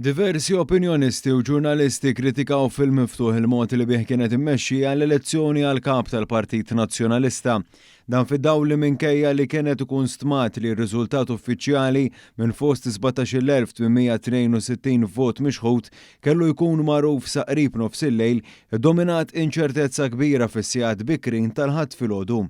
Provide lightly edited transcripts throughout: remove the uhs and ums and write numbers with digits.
Diversi opinjonisti u ġurnalisti kkritikaw fil-miftuħ il-mod li bih kienet immexxija l-elezzjoni għal kap tal-Partit Nazzjonalista. Dan fid-dawl li minkejja li kienet ikun stmat li r-riżultat uffiċjali minn fost 17,862 vot mixħut kellu jkun magħruf sa qrib nofsillejl, iddominat inċertezza kbira fis-sigħat bikrin tal-Ħadd filgħodu.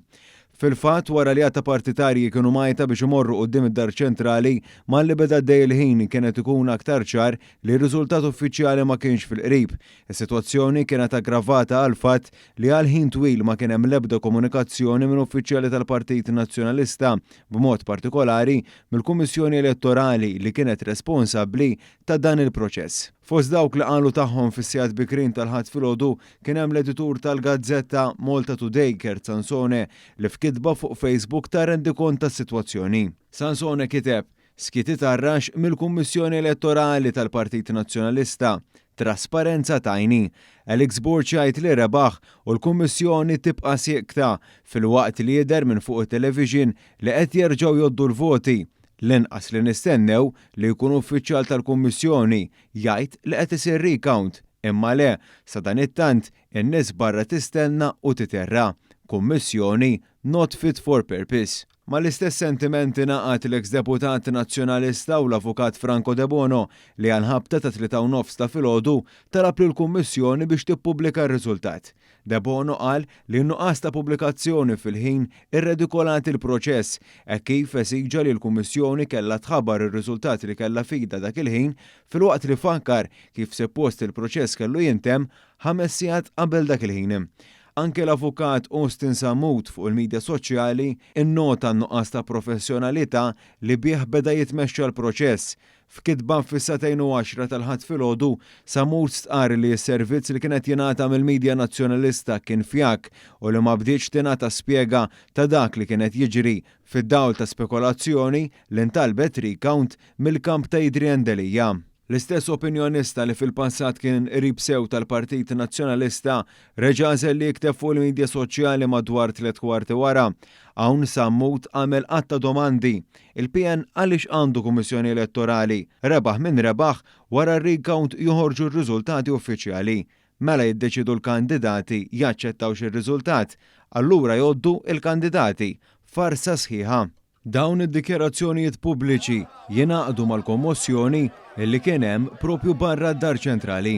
Fil-fatt, wara li għadd ta' partitarji kienu mgħajta biex imorru quddiem id-Dar Ċentrali, malli beda għaddej il-ħin kien qed ikun aktar ċar li r-riżultat uffiċjali ma kienx fil-qrib. Is-sitwazzjoni kienet aggravata għall-fatt li għal ħin twil ma kien hemm l-ebda komunikazzjoni minn uffiċjali tal-Partit Nazzjonalista, b'mod partikolari mill-Kummissjoni Elettorali li kienet responsabbli ta' dan il-proċess. Fost dawk li qalu tagħhom fis-sigħat bikrin tal-Ħadd filgħodu kien hemm l-editur tal-gazzetta Malta Today Kurt Sansone li f'kitba fuq Facebook ta rendikont tas-sitwazzjoni. Sansone kiteb, Skiet itarrax mill-Kummissjoni Elettorali tal-Partit Nazzjonalista. Trasparenza t'għajni. Alex Borg jgħid li rebaħ u l-Kummissjoni tibqa' siekta filwaqt li jidher minn fuq it-television li qed jerġgħu jgħoddu l-voti. L-inqas li nistennew li jkun uffiċjal tal-Kummissjoni jgħid li qed isir recount, imma le, sadanittant in-nies barra tistenna u titerra. Kummissjoni not fit for purpose. Mal-istess sentiment ingħaqad l-eks deputat Nazzjonalista u l-Avukat Franco Debono li għall-ħabta tat-tlieta u nofs ta' filgħodu talab lill-Kummissjoni biex tippubblika r-riżultat. Debono qal li n-nuqqas ta' pubblikazzjoni fil-ħin irredikolat il-proċess, hekk kif esiġa li l-Kummissjoni kellha tħabbar ir-riżultat li kellha f'idha dak il-ħin filwaqt li fakkar kif suppost il-proċess kellu jintemm ħames sigħat qabel dak il-ħin. Anke l-Avukat Austin Sammut fuq il-midja soċjali nnota n-nuqqas ta' professjonalità li bih beda jitmexxa l-proċess. F'kitba fis-sagħtejn u għaxra tal-Ħadd filgħodu, Sammut stqarr li s-servizz li kien qed jingħata mill-media Nazzjonalista kien fjakk u li ma bdietx tingħata spjega ta' dak li kien qed jiġri fid-dawl ta' spekulazzjoni li ntalbet recount mill-kamp ta' Adrian Delia. L-istess opinjonista li fil-passat kien qrib sew tal-Partit Nazzjonalista reġa' għażel li jikteb fuq il-midja soċjali madwar tliet kwarti wara. Hawn Sammut għamel għadd ta' domandi. Il-PN għaliex għandu Kummissjoni Elettorali? Rebaħ min rebaħ, wara r-recount joħorġu r-riżultati uffiċjali. Mela jiddeċiedu l-kandidati jaċċettawx ir-riżultat. Allura jgħoddu l-kandidati. Farsa sħiħa. Dawn id-dikjarazzjonijiet pubbliċi jingħaqdu mal-kommossjoni li kien hemm propju barra d-Dar Ċentrali.